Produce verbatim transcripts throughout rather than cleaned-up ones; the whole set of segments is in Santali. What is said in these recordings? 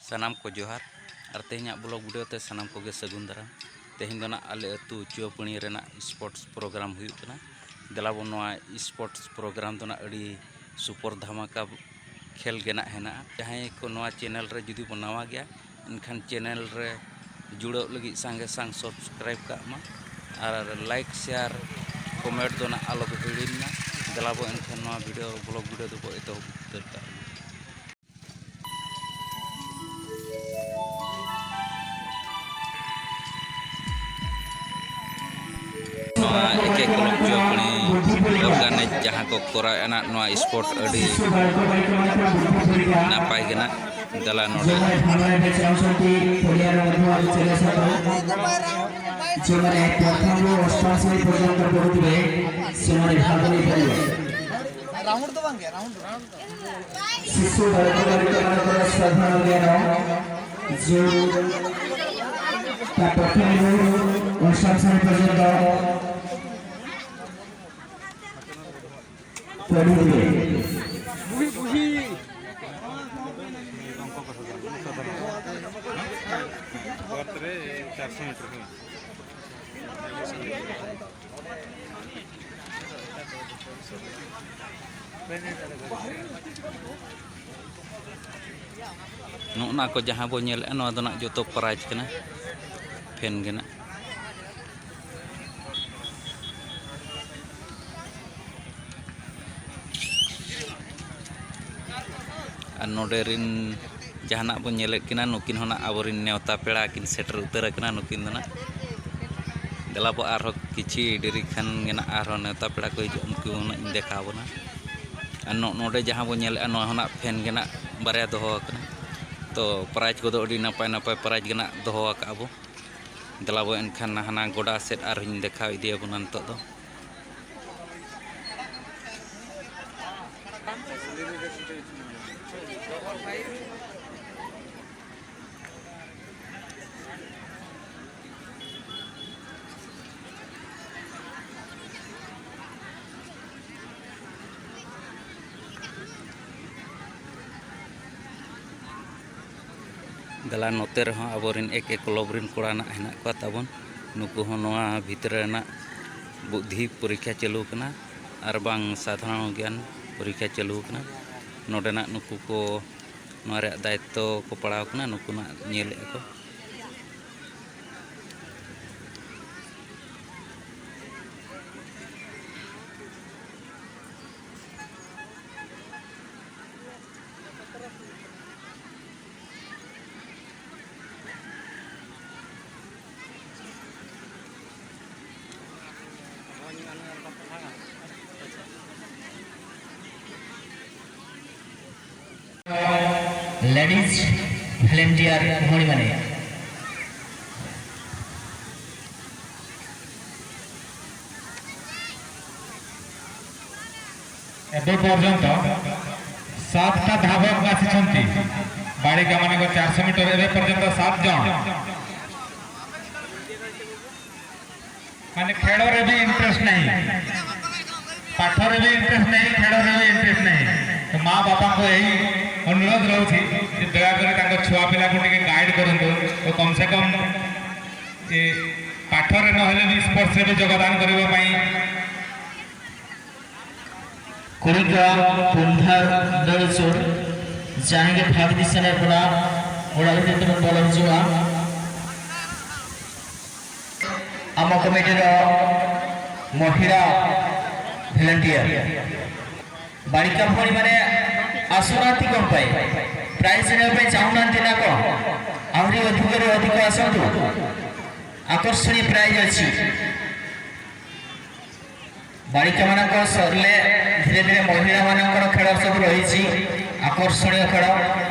ᱥᱟᱱᱟᱢ ᱠᱚ ᱡᱚᱦᱟᱨ᱾ ᱟᱨ ᱛᱮᱦᱮᱧᱟᱜ ᱵᱞᱚᱜ ᱵᱷᱤᱰᱤᱭᱳ ᱛᱮ ᱥᱟᱱᱟᱢ ᱠᱚᱜᱮ ᱥᱟᱹᱜᱩᱱ ᱫᱟᱨᱟᱢ᱾ ᱛᱮᱦᱮᱧ ᱫᱚ ᱱᱟᱜ ᱟᱞᱮ ᱟᱹᱛᱩ ᱪᱩᱣᱟᱹᱯᱟᱹᱲᱤ ᱨᱮᱱᱟᱜ ᱥᱯᱳᱨᱴᱥ ᱯᱨᱳᱜᱨᱟᱢ ᱦᱩᱭᱩᱜ ᱠᱟᱱᱟ᱾ ᱫᱮᱞᱟ ᱵᱚᱱ ᱱᱚᱣᱟ ᱥᱯᱳᱨᱴᱥ ᱯᱨᱳᱜᱨᱟᱢ ᱫᱚ ᱱᱟᱜ ᱟᱹᱰᱤ ᱥᱩᱯᱚᱨ ᱫᱷᱟᱢᱟᱠᱟ ᱠᱷᱮᱞ ᱜᱮ ᱱᱟᱜ ᱦᱮᱱᱟᱜᱼᱟ᱾ ᱡᱟᱦᱟᱸᱭ ᱠᱚ ᱱᱚᱣᱟ ᱪᱮᱱᱮᱞ ᱨᱮ ᱡᱩᱫᱤ ᱵᱚᱱ ᱱᱟᱣᱟ ᱜᱮᱭᱟ, ᱮᱱᱠᱷᱟᱱ ᱪᱮᱱᱮᱞ ᱨᱮ ᱡᱩᱲᱟᱹᱜ ᱞᱟᱹᱜᱤᱫ ᱥᱟᱸᱜᱮ ᱥᱟᱝ ᱥᱟᱵᱥᱠᱨᱟᱭᱤᱵᱽ ᱠᱟᱜ ᱢᱟ᱾ ᱟᱨ ᱞᱟᱭᱤᱠ, ᱥᱮᱭᱟᱨ, ᱠᱚᱢᱮᱱᱴ ᱫᱚ ᱱᱟᱜ ᱟᱞᱚ ᱵᱚ ᱦᱤᱲᱤᱧ ᱢᱟ᱾ ᱫᱮᱞᱟ ᱵᱚ ᱮᱱᱠᱷᱟᱱ ᱱᱚᱣᱟ ᱵᱷᱤᱰᱤᱭᱳ, ᱵᱞᱚᱜ ᱵᱷᱤᱰᱤᱭᱳ ᱫᱚᱵᱚ ᱮᱛᱚᱦᱚᱵ ᱩᱛᱟᱹᱨ ᱠᱟᱜ ᱜᱮ᱾ ᱱᱚᱣᱟ ᱮᱠᱮ ᱠᱞᱚᱵ ᱪᱩᱣᱟᱹᱯᱟᱹᱲᱤ ᱚᱨᱜᱟᱱᱟᱭᱤᱡᱽ ᱡᱟᱦᱟᱸ ᱠᱚ ᱠᱚᱨᱟᱣᱮᱫᱼᱟ ᱱᱟᱜ, ᱱᱚᱣᱟ ᱥᱯᱳᱨᱴ ᱟᱹᱰᱤ ᱱᱟᱯᱟᱭ ᱜᱮ ᱱᱟᱜ᱾ ᱫᱮᱞᱟ ᱱᱚᱰᱮ᱾ ଯେଉଁମାନେ ଭଲ ହେବେ ଚାହୁଁଛନ୍ତି ପଡ଼ିଆରେ ମଧ୍ୟ ଆମେ ଚାଲିବା ସହିତ ଯେଉଁମାନେ ପ୍ରଥମରୁ ଅଷ୍ଟମ ଶ୍ରେଣୀ ପର୍ଯ୍ୟନ୍ତ ପଢ଼ୁଥିବେ, ସେମାନେ ଭାଗ ନେଇପାରିବେ। ରାଉଣ୍ଡ ତ ବାଙ୍ଗେ, ରାଉଣ୍ଡ। ଶିଶୁ ବାଳକ ବାଳିକାମାନଙ୍କର ସାଧାରଣ ଜ୍ଞାନ ଯେଉଁ ତା ପ୍ରଥମରୁ ଅଷ୍ଟମ ଶ୍ରେଣୀ ପର୍ଯ୍ୟନ୍ତ ପଢ଼ୁଥିବେ। ᱱᱚᱜᱼᱚ ᱱᱟ ᱠᱚ ᱡᱟᱦᱟᱸ ᱵᱚ ᱧᱮᱞᱮᱫᱼᱟ, ᱱᱚᱣᱟ ᱫᱚ ᱱᱟᱜ ᱡᱚᱛᱚ ᱯᱨᱟᱭᱤᱡᱽ ᱠᱟᱱᱟ, ᱯᱷᱮᱱ ᱜᱮ ᱱᱟᱜ᱾ ᱟᱨ ᱱᱚᱰᱮ ᱨᱤᱱ ᱡᱟᱦᱟᱱᱟᱜ ᱵᱚᱱ ᱧᱮᱞᱮᱫ ᱠᱤᱱᱟ, ᱱᱩᱠᱤᱱ ᱦᱚᱸ ᱱᱟᱜ ᱟᱵᱚᱨᱤᱱ ᱱᱮᱣᱛᱟ ᱯᱮᱲᱟ ᱠᱤᱱ ᱥᱮᱴᱮᱨ ᱩᱛᱟᱹᱨ ᱟᱠᱟᱱᱟ᱾ ᱱᱩᱠᱤᱱ ᱫᱚ ᱱᱟᱜ ᱫᱮᱞᱟ ᱵᱚ ᱟᱨᱦᱚᱸ ᱠᱤᱪᱷᱤ ᱰᱮᱨᱤ ᱠᱷᱟᱱ ᱜᱮ ᱱᱟᱜ ᱟᱨᱦᱚᱸ ᱱᱮᱣᱛᱟ ᱯᱮᱲᱟ ᱠᱚ ᱦᱤᱡᱩᱜᱼᱟ, ᱩᱱᱠᱩ ᱦᱚᱸ ᱱᱟᱜ ᱤᱧ ᱫᱮᱠᱷᱟᱣ ᱟᱵᱚᱱᱟ᱾ ᱟᱨ ᱱᱚ-, ᱱᱚᱰᱮ ᱡᱟᱦᱟᱸ ᱵᱚᱱ ᱧᱮᱞᱮᱫᱼᱟ, ᱱᱚᱣᱟ ᱦᱚᱸ ᱱᱟᱜ ᱯᱷᱮᱱ ᱜᱮ ᱱᱟᱜ ᱵᱟᱨᱭᱟ ᱫᱚᱦᱚ ᱟᱠᱟᱱᱟ᱾ ᱛᱚ ᱯᱨᱟᱭᱤᱡᱽ ᱠᱚᱫᱚ ᱟᱹᱰᱤ ᱱᱟᱯᱟᱭ ᱱᱟᱯᱟᱭ ᱯᱨᱟᱭᱤᱡᱽ ᱜᱮ ᱱᱟᱜ ᱫᱚᱦᱚ ᱟᱠᱟᱫᱼᱟ ᱵᱚ᱾ ᱫᱮᱞᱟ ᱵᱚ ᱮᱱᱠᱷᱟᱱ ᱦᱟᱱᱟ ᱜᱚᱰᱟ ᱥᱮᱫ ᱟᱨᱦᱚᱸᱧ ᱫᱮᱠᱷᱟᱣ ᱤᱫᱤᱭᱟᱵᱚᱱᱟ ᱱᱤᱛᱚᱜ ᱫᱚ᱾ ᱫᱮᱞᱟ, ᱱᱚᱛᱮ ᱨᱮᱦᱚᱸ ᱟᱵᱚᱨᱮᱱ ᱮᱠ ᱮᱠ ᱠᱞᱟᱵᱽ ᱨᱮᱱ ᱠᱚᱲᱟ ᱱᱟᱜ ᱦᱮᱱᱟᱜ ᱠᱚᱣᱟ ᱛᱟᱵᱚᱱ᱾ ᱱᱩᱠᱩ ᱦᱚᱸ ᱱᱚᱣᱟ ᱵᱷᱤᱛᱨᱤ ᱨᱮᱱᱟᱜ ᱵᱩᱫᱽᱫᱷᱤ ᱯᱚᱨᱤᱠᱠᱷᱟ ᱪᱟᱹᱞᱩ ᱠᱟᱱᱟ, ᱟᱨ ᱵᱟᱝ ᱥᱟᱫᱷᱟᱨᱚᱱ ᱜᱮᱭᱟᱱ ᱯᱚᱨᱤᱠᱠᱷᱟ ᱪᱟᱹᱞᱩ ᱠᱟᱱᱟ᱾ ᱱᱚᱰᱮᱱᱟᱜ ᱱᱩᱠᱩ ᱠᱚ ᱱᱚᱣᱟ ᱨᱮᱭᱟᱜ ᱫᱟᱭᱤᱛᱛᱚ ᱠᱚ ᱯᱟᱲᱟᱣ ᱠᱟᱱᱟ, ᱱᱩᱠᱩ ᱱᱟᱜ ᱧᱮᱞᱮᱫᱼᱟ ᱠᱚ᱾ ᱞᱮᱰᱤᱡᱽ ᱵᱷᱚᱞᱮᱱᱴᱤᱭᱟᱨ ᱢᱚᱬᱤ ᱢᱟᱱᱮ᱾ ଏବେ ପର୍ଯ୍ୟନ୍ତ ସାତଟା ଧାବକ ଆସିଛନ୍ତି। ବାଳିକାମାନଙ୍କ ଚାରିଶହ ମିଟର ଏବେ ପର୍ଯ୍ୟନ୍ତ ସାତ ଜଣ। ମାନେ, ଖେଳରେ ବି ଇଣ୍ଟରେଷ୍ଟ ନାହିଁ, ପାଠରେ ବି ଇଣ୍ଟରେଷ୍ଟ ନାହିଁ, ଖେଳରେ ବି ଇଣ୍ଟରେଷ୍ଟ ନାହିଁ। ତ ମା ବାପାଙ୍କୁ ଏହି ଅନୁରୋଧ ରହୁଛି ଯେ ଦୟାକରି ତାଙ୍କ ଛୁଆ ପିଲାକୁ ଟିକେ ଗାଇଡ୍ କରନ୍ତୁ, ଓ କମ୍ ସେ କମ୍ ଏ ପାଠରେ ନହେଲେ ବି ସ୍ପୋର୍ଟସରେ ବି ଯୋଗଦାନ କରିବା ପାଇଁ। ᱠᱩᱲᱤ ᱠᱚᱣᱟᱜ ᱠᱩᱢᱵᱷᱟᱨ ᱫᱟᱹᱲ ᱥᱩᱨ ᱡᱟᱦᱟᱸᱭ ᱜᱮ ᱵᱷᱟᱜᱽ ᱫᱤᱥᱚᱢ ᱨᱮ ᱠᱷᱚᱱᱟᱜ ᱚᱲᱟᱜ ᱵᱷᱤᱛᱤᱨ ᱛᱮᱵᱚᱱ ᱵᱚᱞᱚ ᱦᱤᱡᱩᱜᱼᱟ᱾ ᱟᱢᱟᱜ ᱠᱚᱢᱤᱴᱤ ᱨᱮ ᱢᱚᱦᱤᱞᱟ ᱵᱷᱚᱞᱮᱱᱴᱤᱭᱟᱨ ବାଳିକା ଭଉଣୀମାନେ ଆସୁନାହାନ୍ତି କ'ଣ ପାଇଁ? ପ୍ରାଇଜ୍ ନେବା ପାଇଁ ଚାହୁଁନାହାନ୍ତି ନା କ'ଣ? ଆହୁରି ଅଧିକରୁ ଅଧିକ ଆସନ୍ତୁ, ଆକର୍ଷଣୀୟ ପ୍ରାଇଜ୍ ଅଛି। ବାଳିକାମାନଙ୍କ ସରିଲେ ଧୀରେ ଧୀରେ ମହିଳାମାନଙ୍କର ଖେଳ ସବୁ ରହିଛି, ଆକର୍ଷଣୀୟ ଖେଳ।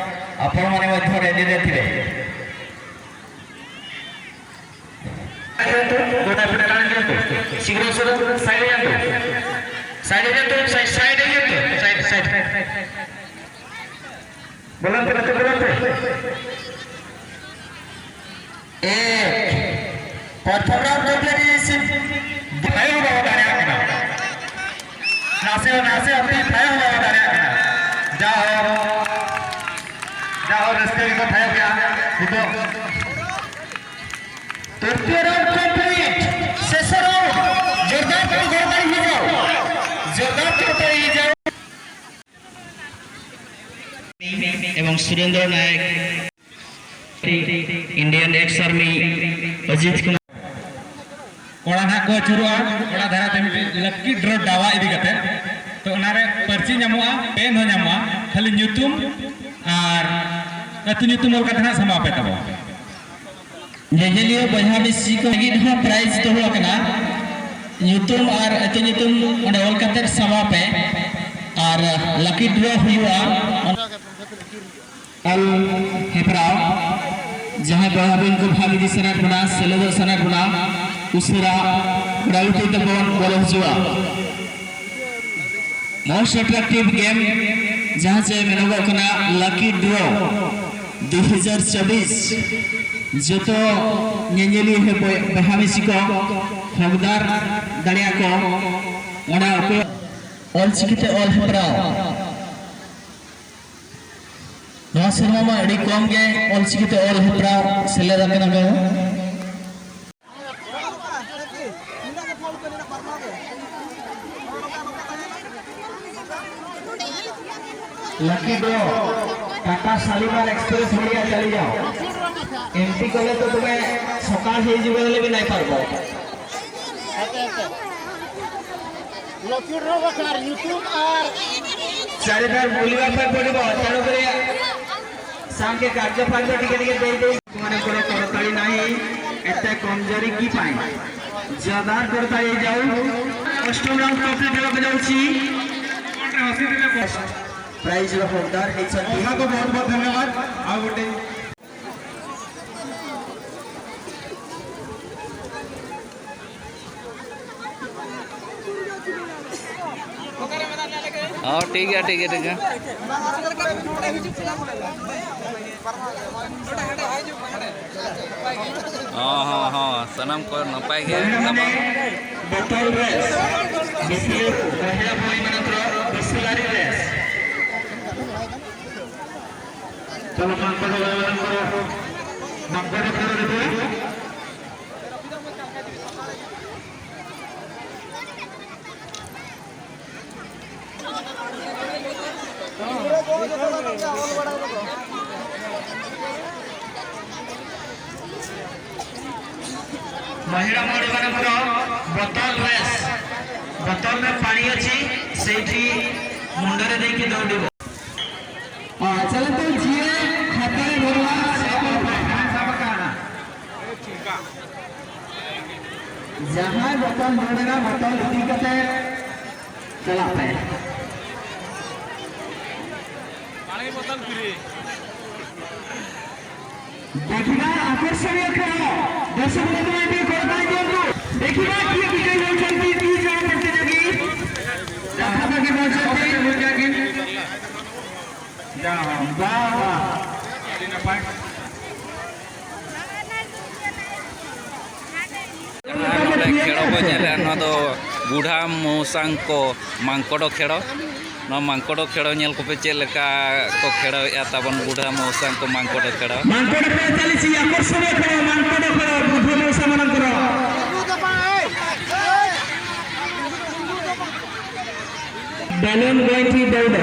ଆପଣମାନେ ମଧ୍ୟ ରେଡିରେ ଥିବେ। ଶୀଘ୍ର ଶୀଘ୍ର ସାଇଡ୍ ହେଇଯାଆନ୍ତୁ, ସାଇଡ୍ ହେଇଯାଆନ୍ତୁ, ସାଇଡ୍, ସାଇଡ୍ ହେଇଯାଆନ୍ତୁ, ସାଇଡ୍, ସାଇଡ୍। ବୁଲନ୍ତୁ, ବୁଲନ୍ତୁ, ବୁଲନ୍ତୁ। ଏକ। ପ୍ରଥମ ରାଉଣ୍ଡ କମ୍ପ୍ଲିଟ୍ ହେଇଛି। ᱯᱷᱟᱭᱟᱨ ᱦᱚᱸ ᱵᱟᱵᱚ ᱫᱟᱲᱮᱭᱟᱜ ᱠᱟᱱᱟ᱾ ᱱᱟᱥᱮ ᱦᱚᱸ, ᱱᱟᱥᱮ ᱦᱚᱸ ᱯᱷᱟᱭᱟᱨ ᱦᱚᱸ ᱵᱟᱵᱚ ᱫᱟᱲᱮᱭᱟᱜ ᱠᱟᱱᱟ᱾ ᱡᱟ ᱦᱳ, ᱡᱟ ᱦᱳ, ᱨᱟᱹᱥᱠᱟᱹ ᱜᱮᱠᱚ ᱛᱟᱦᱮᱸ ᱠᱟᱱᱟ᱾ ᱱᱤᱛᱚᱜ ᱛᱨᱤᱛᱤᱭᱚ round complete, ᱥᱮᱥᱚ round, ᱡᱳᱨᱫᱟᱨ ᱛᱮ ᱜᱚᱲᱚ ᱫᱟᱲᱮ ᱦᱩᱭ ᱡᱟᱣ, ᱡᱳᱨᱫᱟᱨ ᱛᱮ ᱜᱚᱲᱚ ᱫᱟᱲᱮ ᱦᱩᱭ ᱡᱟᱣ᱾ ᱮᱵᱚᱝ ᱥᱩᱨᱮᱱᱫᱨᱚ ᱱᱟᱭᱮᱠ, Indian ex army ᱚᱡᱤᱛ ᱠᱩᱢᱟᱨ᱾ ᱠᱚᱲᱟ ᱱᱟᱦᱟᱜ ᱠᱚ ᱟᱹᱪᱩᱨᱚᱜᱼᱟ, ᱚᱱᱟ ᱫᱷᱟᱨᱟ ᱛᱮ ᱢᱤᱫᱴᱤᱡ lucky draw ᱰᱟᱣᱟ ᱤᱫᱤ ᱠᱟᱛᱮ᱾ ᱛᱚ ᱚᱱᱟᱨᱮ ᱯᱟᱹᱨᱪᱤ ᱧᱟᱢᱚᱜᱼᱟ, pen ᱦᱚᱸ ᱧᱟᱢᱚᱜᱼᱟ, ᱠᱷᱟᱹᱞᱤ ᱧᱩᱛᱩᱢ ᱟᱨ ᱟᱹᱛᱩ ᱧᱩᱛᱩᱢ ᱚᱞ ᱠᱟᱛᱮ ᱱᱟᱦᱟᱜ ᱥᱟᱢᱟᱣ ᱯᱮ ᱛᱟᱵᱚᱱ᱾ ᱧᱮᱧᱮᱞᱤᱭᱟᱹ ᱵᱚᱭᱦᱟ ᱢᱤᱥᱤ ᱠᱚ ᱞᱟᱹᱜᱤᱫ ᱦᱚᱸ prize ᱫᱚᱦᱚ ᱟᱠᱟᱱᱟ᱾ ᱧᱩᱛᱩᱢ ᱟᱨ ᱟᱹᱛᱩ ᱧᱩᱛᱩᱢ ᱚᱸᱰᱮ ᱚᱞ ᱠᱟᱛᱮ ᱥᱟᱢᱟᱣ ᱯᱮ᱾ ᱟᱨ lucky draw ᱦᱩᱭᱩᱜᱼᱟ᱾ ᱚᱞ ᱦᱮᱯᱨᱟᱣ, ᱡᱟᱦᱟᱸᱭ ᱵᱚᱭᱦᱟ ᱵᱚᱱ ᱠᱚ ᱵᱷᱟᱜᱽ ᱤᱫᱤ ᱥᱟᱱᱟᱭᱮᱫ ᱵᱚᱱᱟ, ᱥᱮᱞᱮᱫᱚᱜ ᱥᱟᱱᱟᱭᱮᱫ ᱵᱚᱱᱟ, ᱩᱥᱟᱹᱨᱟ ᱜᱨᱟᱣᱩᱱᱰ ᱛᱮ ᱵᱚᱱ ᱵᱚᱞᱚ ᱦᱚᱪᱚᱣᱟ᱾ Most attractive game ᱡᱟᱦᱟᱸ ᱪᱮ ᱢᱮᱱᱚᱜᱚᱜ ᱠᱟᱱᱟ lucky draw ᱫᱩ ᱦᱟᱡᱟᱨ ᱪᱚᱵᱵᱤᱥ᱾ ᱡᱚᱛᱚ ᱧᱮᱧᱮᱞᱤᱭᱟᱹ ᱦᱮ ᱵᱚᱭ-, ᱵᱚᱭᱦᱟ ᱢᱤᱥᱤ ᱠᱚ ᱦᱚᱠᱫᱟᱨ ᱫᱟᱲᱮᱭᱟᱜ ᱠᱚ ᱚᱱᱟ ᱚᱠᱚᱭ ᱚᱞᱪᱤᱠᱤᱛᱮ ᱚᱞ ᱦᱮᱯᱨᱟᱣ᱾ ᱱᱚᱣᱟ ᱥᱮᱨᱢᱟ ᱢᱟ ᱟᱹᱰᱤ ᱠᱚᱢ ᱜᱮ ᱚᱞᱪᱤᱠᱤᱛᱮ ᱚᱞ ᱦᱮᱯᱨᱟᱣ ᱥᱮᱞᱮᱫ ᱟᱠᱟᱱᱟ ᱠᱚ᱾ Lucky draw, Tata Shalimar express ᱵᱷᱟᱲᱤᱭᱟ ᱪᱟᱞᱤ ᱡᱟᱣ᱾ ᱮᱱᱴᱤ ᱠᱚᱞᱮ ᱛᱚ ᱛᱚᱵᱮ ᱥᱚᱠᱟᱞ ᱦᱤᱡᱩᱜ ᱞᱮ ᱵᱮᱱᱟᱭ ᱯᱟᱨᱵᱚ᱾ ᱞᱚᱠᱤ ᱰᱨᱚ ᱵᱟᱠᱷᱨᱟ ᱧᱩᱛᱩᱢ ᱟᱨ ᱪᱟᱹᱨᱤ ᱫᱷᱟᱨ ᱵᱩᱞᱤᱵᱟ ᱯᱮ ᱯᱚᱰᱤᱵᱚ, ᱛᱮᱬᱩ ᱠᱚᱨᱮ ᱥᱟᱝᱜᱮ ᱠᱟᱨᱡᱚ ᱯᱟᱨᱡᱚ ᱴᱤᱠᱮ ᱴᱤᱠᱮ ᱫᱮ ᱫᱮ᱾ ᱢᱟᱱᱮ ᱠᱚᱨᱚ ᱠᱚᱨᱚ ᱛᱟᱲᱤ ᱱᱟᱦᱤ, ᱮᱛᱮ ᱠᱚᱢᱡᱚᱨᱤ ᱠᱤ ᱯᱟᱭ᱾ ᱡᱟᱫᱟᱨ ᱠᱚᱨᱚ ᱛᱟᱲᱤ ᱡᱟᱣ᱾ ଅଷ୍ଟମ ରାଉଣ୍ଡ କମ୍ପ୍ଲିଟ୍ ହେବାକୁ ଯାଉଛି। ପ୍ରାଇଜ୍ ର ହକଦାର ହେଇଛନ୍ତି। ଅସଂଖ୍ୟ ବହୁତ ବହୁତ ଧନ୍ୟବାଦ। ଆଉ ଗୋଟେ ᱦᱚᱸ, ᱴᱷᱤᱠ ᱜᱮᱭᱟ, ᱴᱷᱤᱠ ᱜᱮᱭᱟ, ᱴᱷᱤᱠ ᱜᱮᱭᱟ᱾ ᱦᱚᱸ, ᱦᱚᱸ, ᱦᱚᱸ, ᱥᱟᱱᱟᱢ ᱠᱚ ᱱᱟᱯᱟᱭ ᱜᱮ᱾ ᱵᱚᱴᱚᱞ ᱨᱮᱥ, ᱵᱤᱥᱞᱟᱹᱨᱤ, ᱢᱚᱦᱤᱞᱟ ᱵᱷᱚᱞᱤ ᱢᱟᱱᱚᱛ ᱨᱮ ᱵᱤᱥᱞᱟᱹᱨᱤ ᱨᱮᱥ᱾ ᱪᱚᱞᱚ, ᱢᱟ, ᱠᱚᱫᱚ ᱵᱟᱭ ᱢᱟᱱᱚᱛ ᱠᱚ᱾ ମହିଳା ମହିଳାମାନଙ୍କର ବୋତଲ ରେସ୍, ବୋତଲରେ ପାଣି ଅଛି, ସେଇଠି ମୁଣ୍ଡରେ ଦେଇକି ଦୌଡ଼ିବ। हाँ, चलो तो जिए खाता है भगवान। ᱡᱟᱦᱟᱸᱭ ᱵᱚᱛᱚᱞ ᱱᱚᱰᱮᱱᱟᱜ ᱵᱚᱛᱚᱞ ᱤᱫᱤ ᱠᱟᱛᱮ ᱪᱟᱞᱟᱜ ᱯᱮ᱾ ପାଣି ବୋତଲ ଫ୍ରି। ଦେଖିବା ଆକର୍ଷଣୀୟ ଖେଳ। ଦର୍ଶକମାନେ ଟିକେ କର୍ତ୍ତବ୍ୟ ଦିଅନ୍ତୁ। ଦେଖିବା କିଏ ବିଜୟୀ ହେଉଛନ୍ତି, ଦି ଜଣ ପ୍ରତିଯୋଗୀ ପାଖାପାଖି ହେଉଛନ୍ତି। ବାଃ, ବାଃ। ᱡᱟᱦᱟᱸ ᱱᱚᱰᱮ ᱠᱷᱮᱲᱚ ᱵᱚ ᱧᱮᱞᱮᱫᱼᱟ, ᱱᱚᱣᱟ ᱫᱚ ᱵᱩᱰᱷᱟ ᱢᱚᱣᱥᱟᱝ ᱠᱚ ᱢᱟᱝᱠᱚᱰᱚ ᱠᱷᱮᱲᱚ᱾ ᱱᱚᱣᱟ ᱢᱟᱝᱠᱚᱰᱚ ᱠᱷᱮᱲᱚ ᱧᱮᱞ ᱠᱚᱯᱮ, ᱪᱮᱫ ᱞᱮᱠᱟ ᱠᱚ ᱠᱷᱮᱲᱚᱭᱮᱫᱼᱟ ᱛᱟᱵᱚᱱ ᱵᱩᱰᱷᱟ ᱢᱚᱣᱥᱟᱝ ᱠᱚ ᱢᱟᱝᱠᱚᱰᱚ ᱠᱷᱮᱲᱚ᱾ ମାଙ୍କଡ଼ ଖେଳ ଚାଲିଛି, ଆକର୍ଷଣୀୟ ଖେଳ, ମାଙ୍କଡ଼ ଖେଳ, ବୃଦ୍ଧ ମଉସା ମାନଙ୍କର। ବେଲୁନ ଗଇଁଠି ଦୌଡ଼।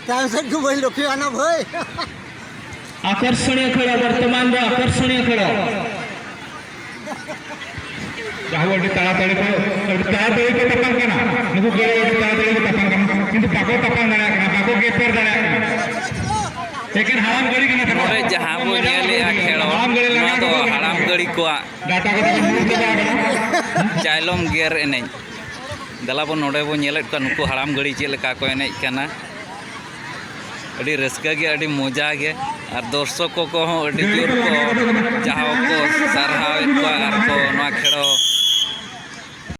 ଟାଇମ୍ ସେଟ୍କୁ ବହି ରଖିବା ନା ଭାଇ। ଆକର୍ଷଣୀୟ ଖେଳ, ବର୍ତ୍ତମାନର ଆକର୍ଷଣୀୟ ଖେଳ। ଯାହା ହଉ, ଏଠି ତାଡ଼ାତାଡ଼ି କର, ଏଠି ତାଡ଼ାତାଡ଼ି ᱠᱚ ᱛᱟᱯᱟᱢ ᱠᱟᱱᱟ᱾ ᱱᱩᱠᱩ ᱜᱟᱹᱲᱤ ᱮᱴᱟᱜ ᱛᱟᱲᱟᱛᱟᱲᱤ ᱠᱚ ᱛᱟᱯᱟᱢ ᱠᱟᱱᱟ, ᱠᱤᱱᱛᱩ ᱵᱟᱠᱚ ᱛᱟᱯᱟᱢ ᱫᱟᱲᱮᱭᱟᱜ ᱠᱟᱱᱟ, ᱵᱟᱠᱚ ᱜᱮᱯᱮᱨ ᱫᱟᱲᱮᱭᱟᱜ ᱠᱟᱱᱟ᱾ ᱮᱠᱮᱱ ᱦᱟᱲᱟᱢ ᱜᱟᱹᱲᱤ ᱠᱟᱱᱟ ᱛᱟᱠᱚ᱾ ᱱᱚᱰᱮ ᱡᱟᱦᱟᱸ ᱵᱚ ᱧᱮᱞᱮᱜᱼᱟ ᱠᱷᱮᱞᱳᱰ, ᱦᱟᱲᱟᱢ ᱜᱟᱹᱲᱤ ᱱᱚᱣᱟ ᱞᱟᱜᱟ ᱫᱚ ᱠᱟᱛᱮ ᱠᱚ ᱦᱟᱲᱟᱢ ᱜᱟᱹᱲᱤ ᱠᱚᱣᱟᱜ ᱰᱟᱴᱟ ᱠᱚ ᱛᱟᱠᱚ ᱧᱩᱨ ᱪᱟᱵᱟ ᱟᱠᱟᱱᱟ᱾ ᱪᱟᱭᱞᱚᱢ ᱜᱮᱨ ᱮᱱᱮᱡ᱾ ᱫᱮᱞᱟ ᱵᱚᱱ, ᱱᱚᱰᱮ ᱵᱚᱱ ᱧᱮᱞᱮᱫ ᱠᱚᱣᱟ ᱱᱩᱠᱩ ᱦᱟᱲᱟᱢ ᱜᱟᱹᱲᱤ ᱪᱮᱫ ᱞᱮᱠᱟ ᱠᱚ ᱮᱱᱮᱡ ᱠᱟᱱᱟ᱾ ᱟᱹᱰᱤ ᱨᱟᱹᱥᱠᱟᱹ ᱜᱮ, ᱟᱹᱰᱤ ᱢᱚᱡᱟ ᱜᱮ, ᱟᱨ ᱫᱚᱨᱥᱚᱠ ᱠᱚᱦᱚᱸ ᱟᱹᱰᱤ ᱡᱳᱨ ᱠᱚ ᱡᱟᱦᱟᱸ ᱠᱚ ᱥᱟᱨᱦᱟᱣᱮᱫ ᱠᱚᱣᱟ ᱟᱨ ᱠᱚ ᱱᱚᱣᱟ ᱠᱷᱮᱞᱳᱰ